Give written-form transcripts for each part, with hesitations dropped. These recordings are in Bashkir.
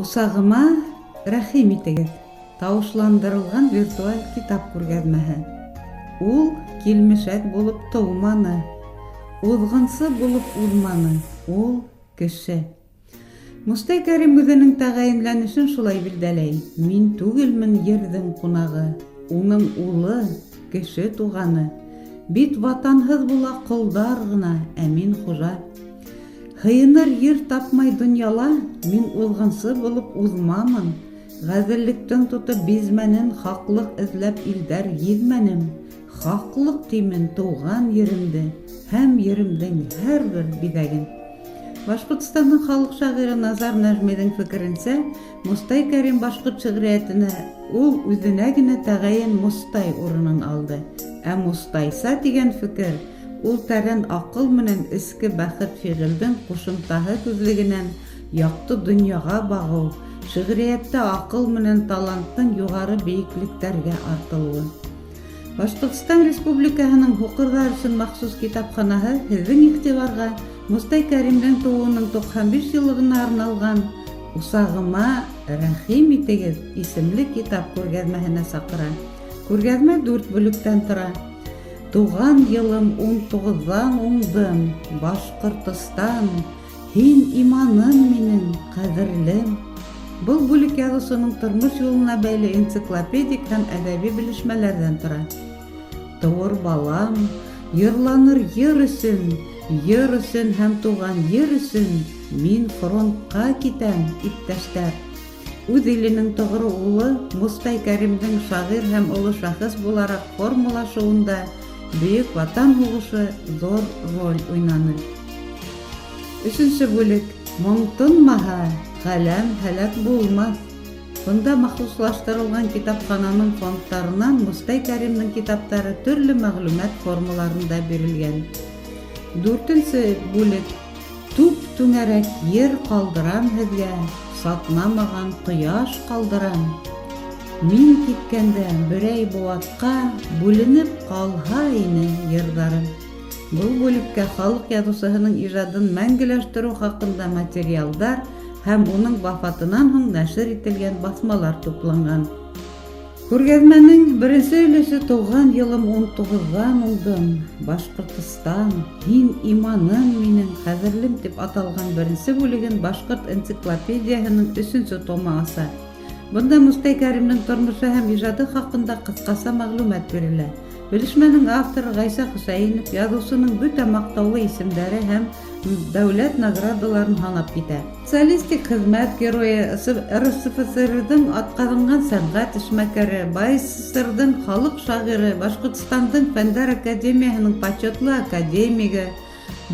Усағыма рәхим итегеҙ! Тауышландырылған виртуаль китап күргәҙмәһе. Ул килмешәк булып тыуманы, уҙғынсы булып уҙманы, ул, кеше. Мостай Кәрим үҙенең тәғәйенләнешен шулай билдәләй, Мин түгелмен ерҙең ҡунағы, уның улы, кеше туғаны. Бит ватанһыҙ була ҡолдар ғына, ә мин хужа. Һыйыныр ер тапмай донъяла, мин уҙғынсы булып уҙмамын. Ғәҙеллектең тотоп бизмәнен, хаҡлыҡ эҙләп илдәр гиҙмәнем. Хаҡлыҡ тимен тыуған еремде һәм еремдең һәрбер биҙәген. Башҡортостандың халыҡ шағиры Назар Нәжмиҙең фекеренсә, Мостай Кәрим башҡорт шиғриәтенә ул үҙенә генә тәғәйен Мостай урынын алды. Ә Мостайса тигән фекер, ул тәрән аҡыл менән эске бәхет фиғелдең ҡушымтаһы күҙлегенән якты донъяға бағыу, шиғриәттә аҡыл менән таланттың юғары бейеклектәргә артылыуы. Башҡортостан Республикаһының һуҡырҙар өсөн махсус китапханаһы һеҙҙең иғтибарға Мостай Кәримдең тыуыуының 95 йыллығына арналған Усағыма рәхим итегеҙ исемле китап күргәҙмәһенә саҡыра. Күргәҙмә дүрт бүлектән тора. Туған йылым унтуғыҙҙан уңдым, Башҡортостан, Һин иманым минең, ҡәҙерлем. Был бүлек яҙыусының тормош юлына бәйле энциклопедик һәм әҙәби белешмәләрҙән тора. Тыуыр балам, йырланыр йыр өсөн, йыр өсөн һәм туган ер өсөн мин фронтка китәм, иптәштәр. Үҙ иленең тоғро улы Мостай Кәримдең шағир һәм оло шәхес булараҡ формалашыуында Бөйөк Ватан һуғышы ҙур роль уйнаны. Өсөнсө бүлек. Моң тынмаһа, ғаләм һәләк булмаҫ. Бында махсуслаштырылған китапхананың фондтарынан Мостай Кәримнең китаптары төрлө мәгълүмат формаларында бирелгән. Дүртенсе бүлек. Түп-түңәрәк ер ҡалдырам һеҙгә, Сатнамаған ҡояш ҡалдырам. Мин киткәндә берәй быуатҡа Бүленеп ҡалһа ине йырҙарым. Был бүлеккә халыҡ яҙыусыһының ижадын мәңгеләштереү хаҡында материалдар һәм уның вафатынан һуң нәшер ителгән баҫмалар тупланған. Күргәҙмәнең беренсе өлөшө Тыуған йылым унтуғыҙҙан уңдым, Башҡортостан, һин иманым минең, ҡәҙерлем дип аталған беренсе бүлеген Башҡорт энциклопедияһының өсөнсө томы аса. Бында Мостай Кәримнең тормошо һәм ижады хаҡында ҡыҫҡаса мәғлүмәт бирелә. Белешмәнең авторы Гайса Хөсәйенов яҙыусының бөтә мактаулы исемдәре һәм дәүләт наградаларын һанап китә. Социалистик Хеҙмәт Геройы, РСФСР-ҙың атҡаҙанған сәнғәт эшмәкәре, БАССР-ҙың халыҡ шағиры, Башҡортостандың Фәндәр академияһының почетлы академигы,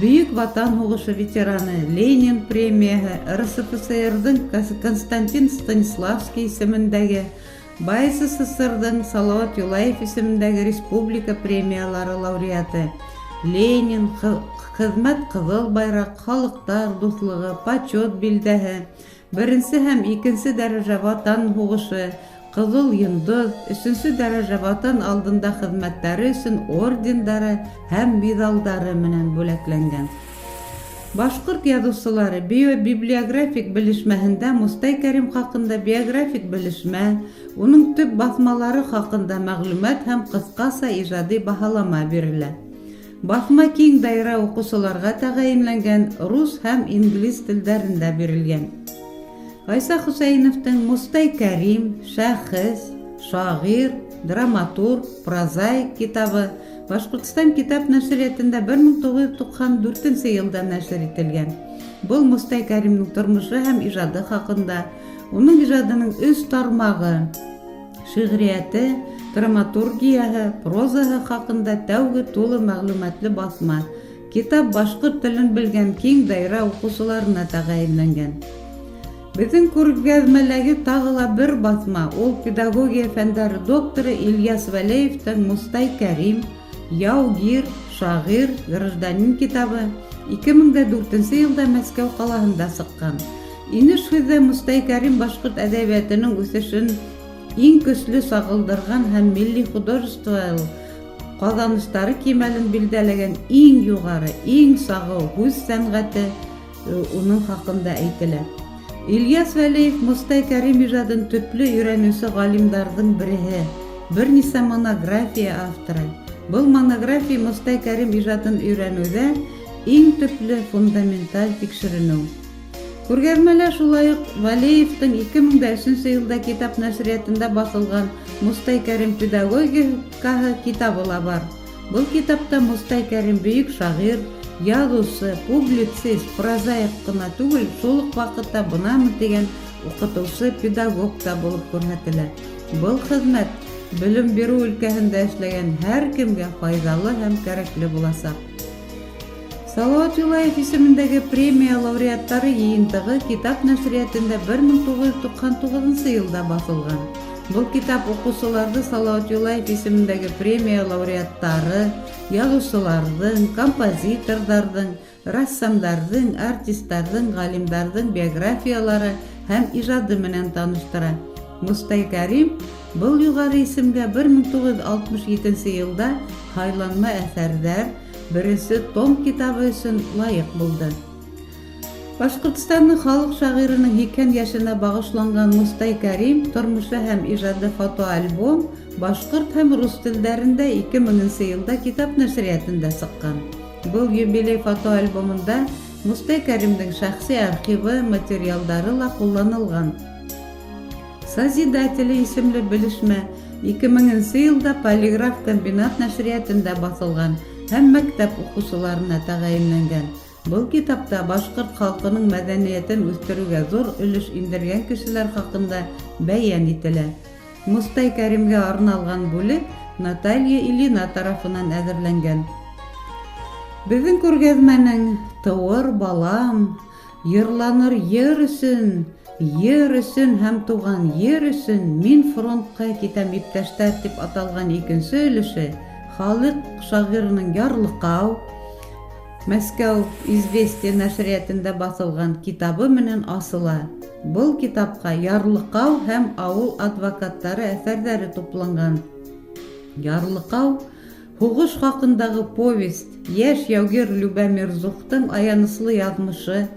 Бөйөк Ватан һуғышы ветераны, Ленин премияһы, РСФСР-ҙың Константин Станиславский исемендәге БАССР-ҙың Салават Юлаев исемендәге республика премиялары лауреаты, Ленин, Хеҙмәт Ҡыҙыл Байраҡ, Халыҡтар дуҫлығы, Почет билдәһе, беренсе һәм икенсе дәрәжә Ватан һуғышы, Ҡыҙыл Йондоҙ, өсөнсө дәрәжә Ватан алдында хеҙмәттәре өсөн ордендары һәм миҙалдары менән бүләкләнгән. Башҡорт яҙыусылары биобиблиографик белешмәһендә Мостай Кәрим хаҡында биографик белешмә, уның төп баҫмалары хаҡында мәгълүмат һәм ҡыҫҡаса ижади баһалама бирелә. Баҫма киң даирә уҡыусыларға тәғәйенләнгән рус һәм инглиз телдәрендә бирелгән. Гайса Хөсәеновтың Мостай Кәрим, шәхес, шағир, драматург, прозаик китабы Башҡортостан китап нәшриәтендә 1994 нче елда нәшер ителгән. Был Мостай Кәримнең тормошы һәм ижады хакында, уның ижадының өс тармағы, шигъриәте, драматургияһы, прозаһы хакында тәүге тулы мәгълүматлы басма. Китап башҡорт телен белгән киң даирә укыусыларына тәғәйенләнгән. Беҙҙең күргәҙмәләге тағы ла бер баҫма, ул педагогия фәндәре докторы Ильяс Вәләевтең Мостай Кәрим, яугир, шағир, гражданин китабы 2004 нче елда Мәскәү ҡалаһында сыҡҡан. Инеш һүҙҙә Мостай Кәрим башҡорт әҙәбиәтенең үҫешен иң көслө сағылдырған һәм милли художествол ҡаҙаныштары кимәлен билдәләгән иң юғары, иң сағыу һүҙ сәнғәте, Уның хаҡында әйтелә. Ильяс Вәлиев Мостай Кәрим ижадын төплө өйрәнеүсе ғалимдарҙың береһе, бер нисә монография авторы. Был монография Мостай Кәрим ижадын өйрәнеүҙә иң төплө фундаменталь тикшеренеү. Күргәҙмәлә шулай уҡ Вәлиевтың 2003 йылда китап нәшриәтендә баҫылған Мостай Кәрим педагогикаһы китабы ла бар. Был китапта Мостай Кәрим бөйөк шағир, яҙыусы, публицист, прозаик ҡына түгел, шул уҡ ваҡытта бынамы тигән уҡытыусы, педагог та булып күрһәтелә. Был хеҙмәт белем биреү өлкәһендә эшләгән һәр кемгә файҙалы һәм кәрәкле буласаҡ. Салауат Юлаев исемендәге премия лауреаттары йыйынтығы китап нәшриәтендә 1999 йылда баҫылған. Был китап уҡыусыларҙы Салауат Юлаев исемендәге премия лауреаттары, яҙыусыларҙың, композиторҙарҙың, рәссамдарҙың, артистарҙың, ғалимдарҙың биографиялары һәм ижады менән таныштыра. Мостай Кәрим был юғары исемгә 1967 йылда һайланма әҫәрҙәр беренсе том китабы өсөн лайыҡ булды. Башҡортостандың халыҡ шағирының 80 йәшенә бағышланған Мостай Кәрим тормошо һәм ижады фотоальбом башҡорт һәм рус телдәрендә 2000 йылда китап нәшриәтендә сыҡҡан. Был юбилей фотоальбомында Мостай Кәримдең шәхси архивы материалдары ла ҡулланылған. Созидатели исемле белешмә 2000 йылда Полиграф комбинат нәшриәтендә баҫылған һәм мәктәп уҡыусыларына тәғәйенләнгән. Был китапта башҡорт халҡының мәҙәниәтен үҫтереүгә ҙур өлөш индергән кешеләр хаҡында бәйән ителә. Мостай Кәримгә арналған бүлек Наталья Ильина тарафынан әҙерләнгән. Беҙҙең күргәҙмәнең «Тыуыр балам, йырланыр йыр өсөн, ер өсөн һәм туған ер өсөн мин фронтҡа китәм, иптәштәр» тип аталған икенсе өлөшө халыҡ шағирының «Ярлыҡау» Мәскәү «Известия» нәшриәтендә баҫылған китабы менән асыла. Был китапҡа «Ярлыҡау» һәм «Ауыл адвокаттары» әҫәрҙәре тупланған. «Ярлыҡау» һуғыш хаҡындағы повесть, йәш яугир Любә Мирзухтың аяныслы яҙмышы,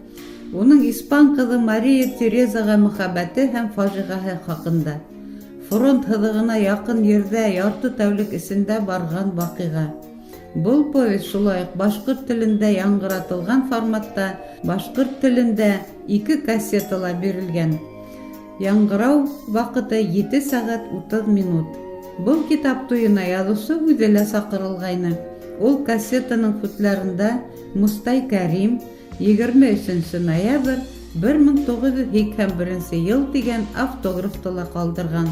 уның испан ҡыҙы Мария Терезаға мөхәббәте һәм фажиғәһе хаҡында. Фронт һыҙығына яҡын ерҙә ярты тәүлек эсендә барған ваҡиға. Был повесть шулай уҡ башҡорт телендә яңғыратылған форматта башҡорт телендә ике кассетала бирелгән. Яңғырау ваҡыты 7 сәғәт 30 минут. Был китап туйына яҙыусы үҙе лә саҡырылғайны. Ул кассетаның футлярында «Мостай Кәрим, 23 ноябрь 1981 йыл» тигән автографты ла ҡалдырған.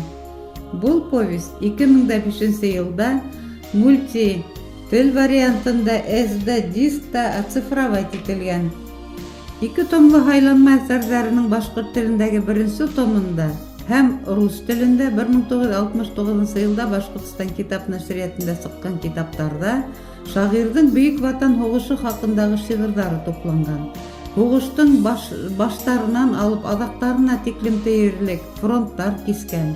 Был повесть 2005 йылда мульти тел вариантында SD дискта оцифровать ителгән. Ике томлы һайланма әҫәрҙәренең башҡорт телендәге беренсе томында һәм рус телендә 1969 йылда Башҡортостан китап нәшриәтендә сыҡҡан китаптарҙа шағирҙың Бөйөк Ватан һуғышы хаҡындағы шиғырҙары тупланған. Һуғыштың баш, баштарынан алып аҙаҡтарына тиклем тиерлек фронттар кискән,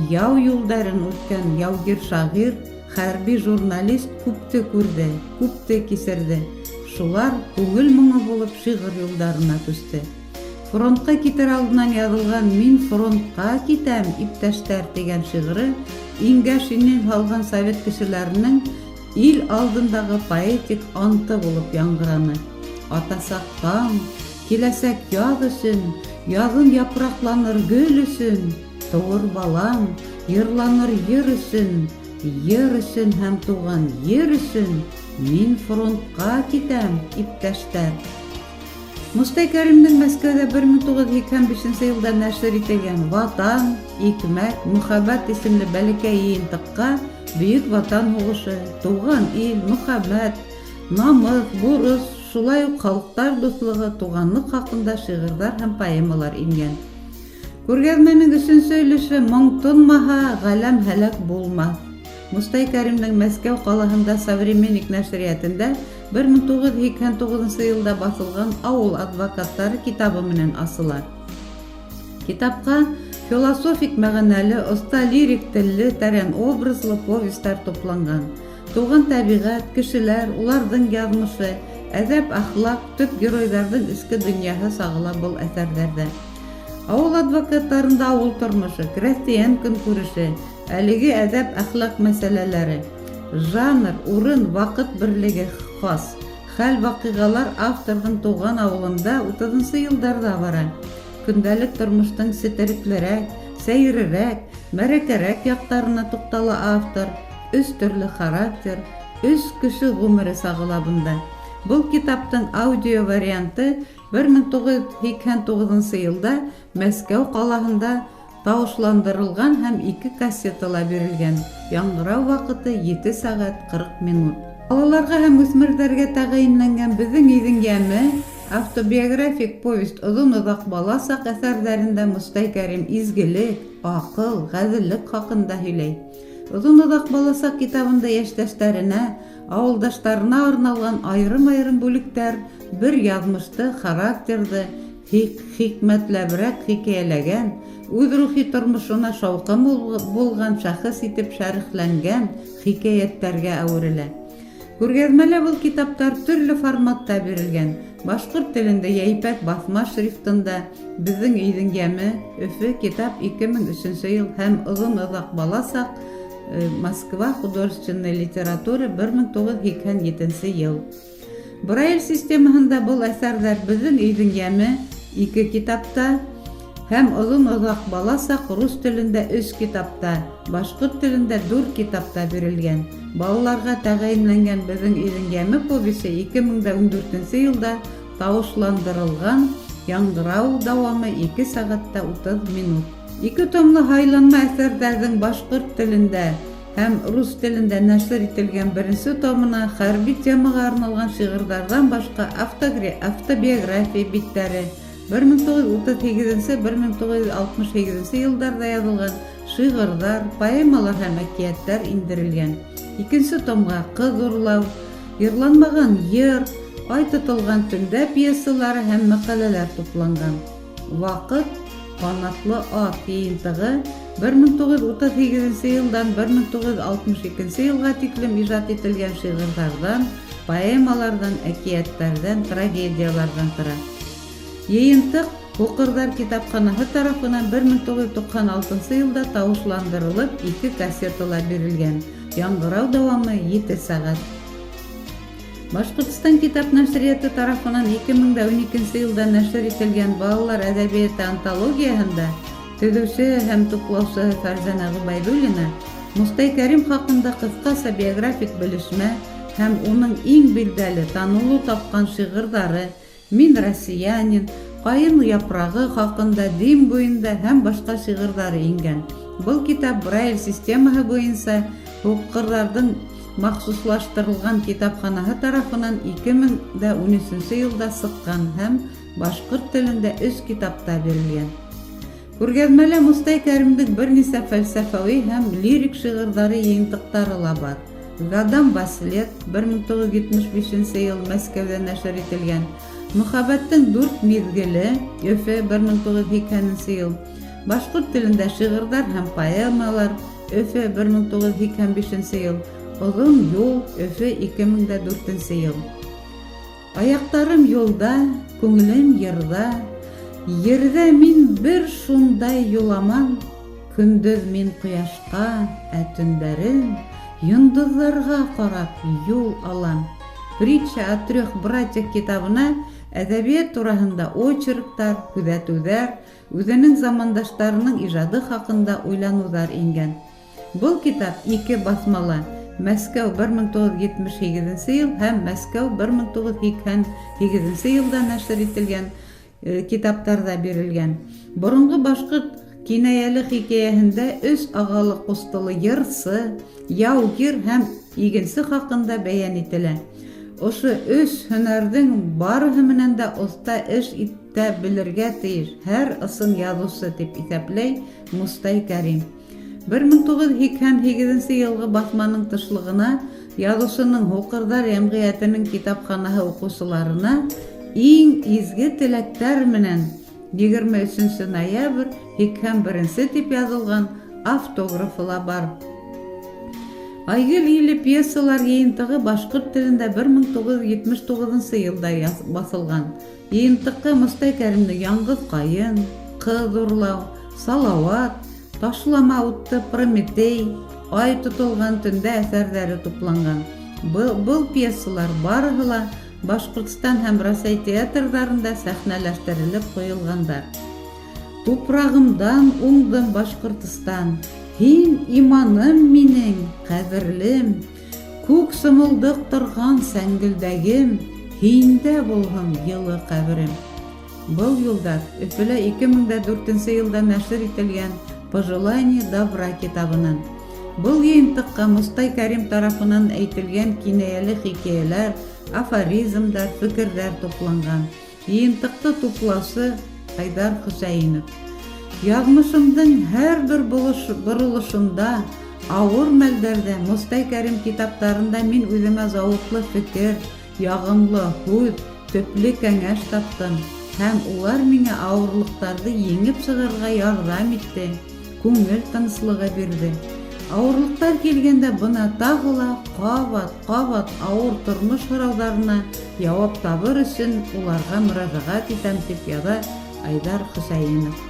яу юлдарын үткән яугир шағир, хәрби журналист күпте күрҙе, күпте кисерҙе. Шулар күңел моңо булып шиғыр юлдарына күсте. Фронтҡа китер алдынан яҙылған «Мин фронтҡа китәм, иптәштәр» тигән шиғыры иңгә шинель һалған совет кешеләренең ил алдындағы поэтик анты булып яңғыраны. Атасаҡ таң, киләсәк яҙ өсөн, яҙын япраҡланыр гөл өсөн, тыуыр балам, йырланыр йыр өсөн, йыр өсөн һәм туған ер өсөн мин фронтҡа китәм, иптәштәр. Мостай Кәримдең Мәскәүҙә 1985 йылда нәшер ителгән «Ватан, икмәк, мөхәббәт» исемле бәләкәй йыйынтыҡҡа Бөйөк Ватан һуғышы, туған ил, мөхәббәт, намыҫ, бурыс, шулай уҡ халыҡтар дуҫлығы, туғанлыҡ хаҡында шиғырҙар һәм поэмалар ингән. Күргәҙмәнең өсөнсө өлөшө «Моң тынмаһа, ғаләм һәләк булмаҫ». Мостай Кәримдең Мәскәү ҡалаһында «Современник» нәшриәтендә 1989 йылда баҫылған «Ауыл адвокаттары» китабы менән асыла. Китапҡа философик мәғәнәле, оҫта лирик телле, тәрән образлы повестар тупланған. Туған тәбиғәт, кешеләр, уларҙың яҙмышы, әҙәп-әхлаҡ, төп геройҙарҙың эске донъяһы сағыла был әҫәрҙәрҙә. Ауыл адвокаттарында ауыл тормошо, крәҫтиән көнкүреше, әлеге әҙәп-әхлаҡ мәсьәләләре, жанр, урын, ваҡыт берлеге хас. Хәл-ваҡиғалар авторҙың тыуған ауылында утыҙынсы йылдарҙа бара. Көндәлек тормоштоң сетереклерәк, сәйерерәк, мәрәкәрәк яҡтарына туҡтала автор. Өс төрлө характер, өс кеше ғүмере сағыла бында. Был китаптың аудио варианты 1989 нсы йылда Мәскәү ҡалаһында тауышландырылған һәм ике кассетала бирелгән. Яңгырау ваҡыты, ете сәғәт 40 минут. Балаларға һәм үҫмерҙәргә тәғәйенләнгән Беҙҙең өйҙөң йәме, автобиографик повесть Оҙон-оҙаҡ бала саҡ әҫәрҙәрендә Мостай Кәрим изгелек, аҡыл, ғәҙеллек хаҡында һөйләй. Оҙон-оҙаҡ бала саҡ китабында йәштәштәренә, ауылдаштарына арналған айырым-айырым бүлектәр бер яҙмышты, характерҙы, хикмәтләберәк хикәйәләгән, үҙ рухи тормошона шауҡым булған шәхес итеп шәрехләнгән хикәйәттәргә әүерелә. Күргәҙмәлә был китаптар төрлө форматта бирелгән, башҡорт телендә йәйпәк баҫма шрифтында Беҙҙең өйҙөң йәме, Өфө, китап 2003 нче йыл һәм Оҙон-оҙаҡ бала саҡ, Москва, художественная литература, 1987 нче йыл. Брайль системаһында был әҫәрҙәр Беҙҙең өйҙөң йәме ике китапта һәм Оҙон-оҙаҡ бала саҡ рус телендә өс китапта, башҡорт телендә дүрт китапта бирелгән. Балаларға тәғәйенләнгән Беҙҙең өйҙөң йәме повесе 2014 йылда тауышландырылған, яңгырау дауамы ике сәғәт тә утыҙ минут. Ике томлы һайланма әҫәрҙәрҙең башҡорт телендә һәм рус телендә нәшер ителгән беренсе томына хәрби темаға арналған шиғырҙарҙан башҡа автобиография биттәре, 1938-1968 нче йылдарҙа яҙылған шиғырҙар, поэмалар һәм әкиәттәр индерелгән. Икенсе томға Ҡыҙ урлау, Йырланмаған йыр, Ай тотолған төндә пьесалары һәм мәҡәләләр тупланған. Ваҡыт, канатлы ат йыйынтығы 1938 нче елдан 1962 нче елга тиклем иҗат ителгән шигырьләрдән, поэмалардан, әкиятләрдән, трагедияләрдән тора. Йыйынтык Һуҡырҙар китапханаһы тарафынан 1996 нчы елда тавышландырылып ике кассетала бирелгән. Яңгырау дәвамы ете сәгать. Башкортстан китап нәшрияты тарафынан 2012 нче елда нәшер ителгән Балалар әдәбияты антологияһында төҙөүсеһе һәм туплаусыһы Фәрзәнә Гобәйдуллина Мостай Кәрим хаҡында ҡыҫҡаса биографик белешмә һәм уның иң билдәле, танылу тапҡан шиғырҙары, Мин россиянин, Каен япрагы хакында, Дим буенда һәм башка шигырьләре иңгән. Был китап Брайль системаһы буенса һуҡырҙарҙың махсуслаштырылған китапханаһы тарафынан 2013 елда сыҡҡан һәм башҡорт телендә өс китапта бирелгән. Күргәҙмәлә Мостай Кәримдең бер нисә фәлсәфәүи һәм лирик шиғырҙары йыйынтыҡтары ла бар. Гадам во след, 1975 нче ел Мәскәүҙә нәшер ителгән, Мөхәббәттең дүрт миҙгеле, Өфө, 1980 нче ел, Башҡорт телендә шиғырҙар һәм поэмалар, Өфө, 1985 нче ел, Оҙон юл, Өфө, 2004 нче ел. Аяҡтарым юлда, күңелем йырҙа, Ерҙә мин бер шундай юламан, Көндөҙ мин ҡояшҡа, ә төндәрен Йондоҙҙарға ҡарап юл алам. Притча о трех братьях китабына әҙәбиәт тураһында очерктар, күҙәтеүҙәр, үҙенең замандаштарының ижады хаҡында уйланыуҙар ингән. Был китап ике баҫмала, Мәскәү, 1978 нче ел һәм Мәскәү, 1988 нче елда нәшер ителгән китаптарҙа бирелгән. Боронғо башҡорт кинәйәле хикәйәһендә өс ағалы-ҡустылы йырсы, яугир һәм игенсе хаҡында бәйән ителә. Ошо өс һөнәрҙең барыһы менән дә оҫта эш итә белергә тейеш һәр ысын яҙыусы, тип иҫәпләй Мостай Кәрим. 1988 нче йылғы баҫманың тышлығына яҙыусының Һуҡырҙар йәмғиәтенең китапханаһы уҡыусыларына иң изге теләктәр менән 23 нче ноябрь 81 нче дип яҙылған автографы ла бар. Айгөл иле пьесалар йыйынтығы башҡорт телендә 1979 нчы йылда баҫылған. Йыйынтыҡҡа Мостай Кәримдең Яңғыҙ ҡайын, Ҡыҙ урлау, Салауат, Ташлама утты, Прометей, Ай тотолған төндә әҫәрҙәре тупланған. Был, был пьесалар барыһы ла Башҡортостан һәм Рәсәй театрҙарында сәхнәләштерелеп ҡуйылғандар. Тупрағымдан уңдым, Башҡортостан, Һин иманым минең, ҡәҙерлем, Күк сымылдыҡ торған сәңгелдәгем, Һиндә булһын йылы ҡәберем. Был юлдар Өфөлә 2004 нсе йылда нәшер ителгән Пожелание добра китабынан. Был йыйынтыҡҡа Мостай Кәрим тарафынан әйтелгән кинәйәле хикәйәләр, афоризмдар, фекерҙәр тупланған. Йыйынтыҡты туплаусы, Айҙар Хөсәйенов. Яҙмышымдың һәр бер боролошонда, ауыр мәлдәрҙә Мостай Кәрим китаптарында мин үҙемә зауыҡлы фекер, яғымлы һүҙ, төплө кәңәш таптым һәм улар миңә ауырлыҡтарҙы еңеп сығырға ярҙам итте, күңел тыныслығы бирҙе. Ауырлыҡтар килгәндә бына тағы ла ҡабат-ҡабат ауыр тормош һорауҙарына яуап табыр өсөн уларға мөрәжәғәт итәм, тип яҙа Айҙар Хөсәйенов.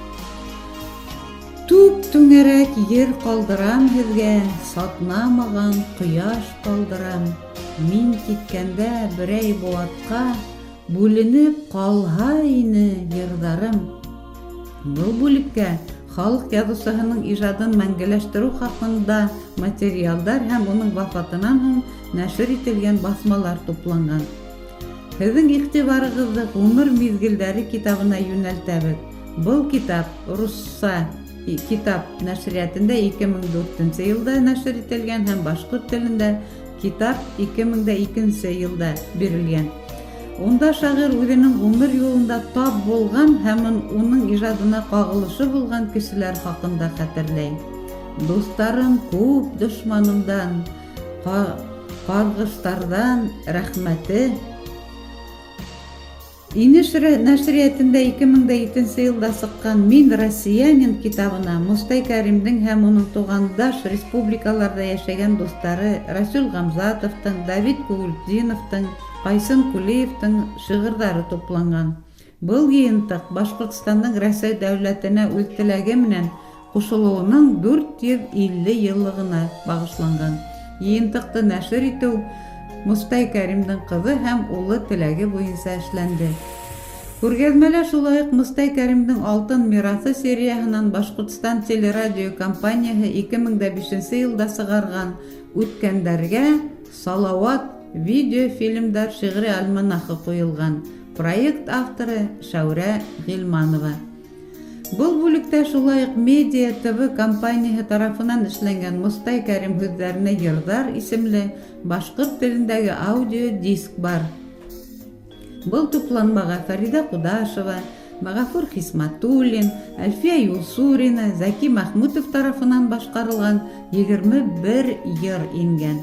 Түп-түңәрәк ер ҡалдырам һеҙгә, сатнамаған ҡояш ҡалдырам. Мин киткәндә берәй быуатҡа бүленеп ҡалһа ине йырҙарым. Был бүлеккә халыҡ яҙыусыһының ижадын мәңгеләштереү хаҡында материалдар һәм уның вафатынан һуң нәшер ителгән баҫмалар тупланған. Һеҙҙең иғтибарығыҙҙы Ғүмер миҙгелдәре китабына йүнәлтәбеҙ. Был китап русса Китап нәшриәтендә 2004 нсе йылда нәшер ителгән һәм башҡорт телендә китап 2002 нсе йылда бирелгән. Унда шағир үҙенең ғүмер юлында тап булған һәм уның ижадына ҡағылышы булған кешеләр хаҡында хәтерләй. Дуҫтарым күп дошманымдан, ҡарғыштарҙан рәхмәте. Инеш нәшриәтендә 2007 нче елда сыҡҡан Мин россиянин китабына Мостай Кәримдең һәм уның туғандаш республикаларҙа йәшәгән дуҫтары Рәсүл Ғамзатовтың, Давид Күгелтдиновтың, Ҡайсын Кулиевтың шиғырҙары тупланған. Был йыйынтыҡ Башҡортостандың Рәсәй дәүләтенә үҙ теләге менән ҡушылыуының 450 йыллығына бағышланған. Йыйынтыҡты нәшер итеү Мостай Кәримдең ҡыҙы һәм улы теләге буйынса эшләнде. Күргәҙмәлә шулай уҡ Мостай Кәримдең Алтын мираҫы серияһынан Башҡортостан телерадиокомпанияһы 2005 нче йылда сығарған Үткәндәргә салауат видеофильмдар шиғри альманахы ҡуйылған. Проект авторы, Шәүрә Ғилманова. Был бүлектә шулай уҡ Медиа ТВ компанияһы тарафынан эшләнгән Мостай Кәрим һүҙҙәренә йырҙар исемле башҡорт телендәге аудио-диск бар. Был тупланмаға Фәридә Ҡудашева, Мәғәфүр Хисмәтуллин, Әлфиә Юлсурина, Зәки Мәхмүтов тарафынан башҡарылған 21 йыр ингән.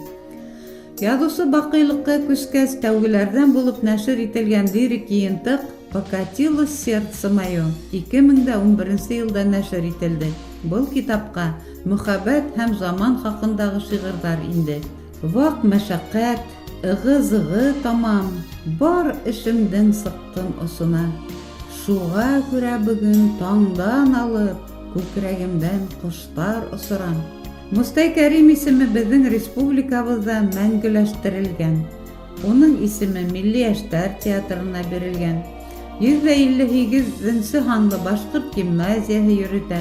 Яҙыусы баҡыйлыҡҡа күскәс, тәүгеләрҙән булып нәшер ителгән лирик йыйынтыҡ Покатилось сердце мое 2011 нче елда нәшер ителде. Был китапҡа мөхәббәт һәм заман хаҡындағы шиғырҙар инде. Ваҡ мәшәҡәт, ығы-зығы тамам, Бар эшемдең сыҡтым осона. Шуға күрә бөгөн таңдан алып, Күкрәгемдән ҡоштар осорам. Мостай Кәрим исеме беҙҙең республикабыҙҙа мәңгеләштерелгән. Уның исеме Милли йәштәр театрына бирелгән. 158 нче һанлы башҡорт гимназияһы йөрөтә.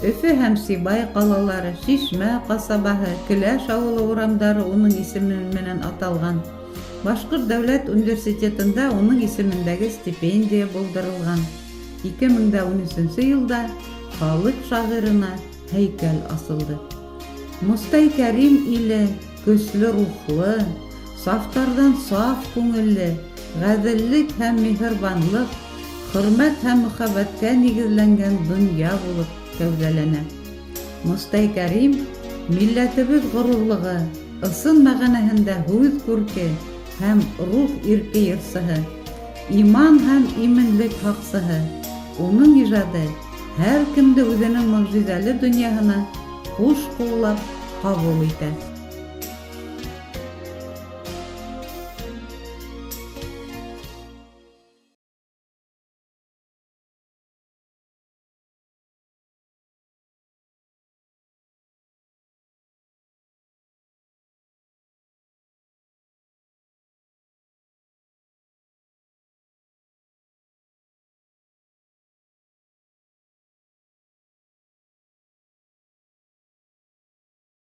Өфө һәм Сибай ҡалалары, Шишмә ҡасабаһы, Келәш ауылы урамдары уның исеме менән аталған. Башҡорт дәүләт университетында уның исемендәге стипендия булдырылған. 2013 нче елда халыҡ шағирына һәйкәл асылды. Мостай Кәрим иле көслө рухлы, сафтарҙан саф күңелле, ғәҙеллек һәм миһырбанлыҡ, хөрмәт һәм мөхәббәткә нигеҙләнгән донъя булып кәүҙәләнә. Мостай Кәрим, милләтебеҙ ғорурлығы, ысын мәғәнәһендә һүҙ күрке һәм рух ирке йырсыһы, иман һәм именлек һаҡсыһы. Уның ижады һәр кемде үҙенең мөғжизәле донъяһына ҡуш ҡуллап ҡабул итә.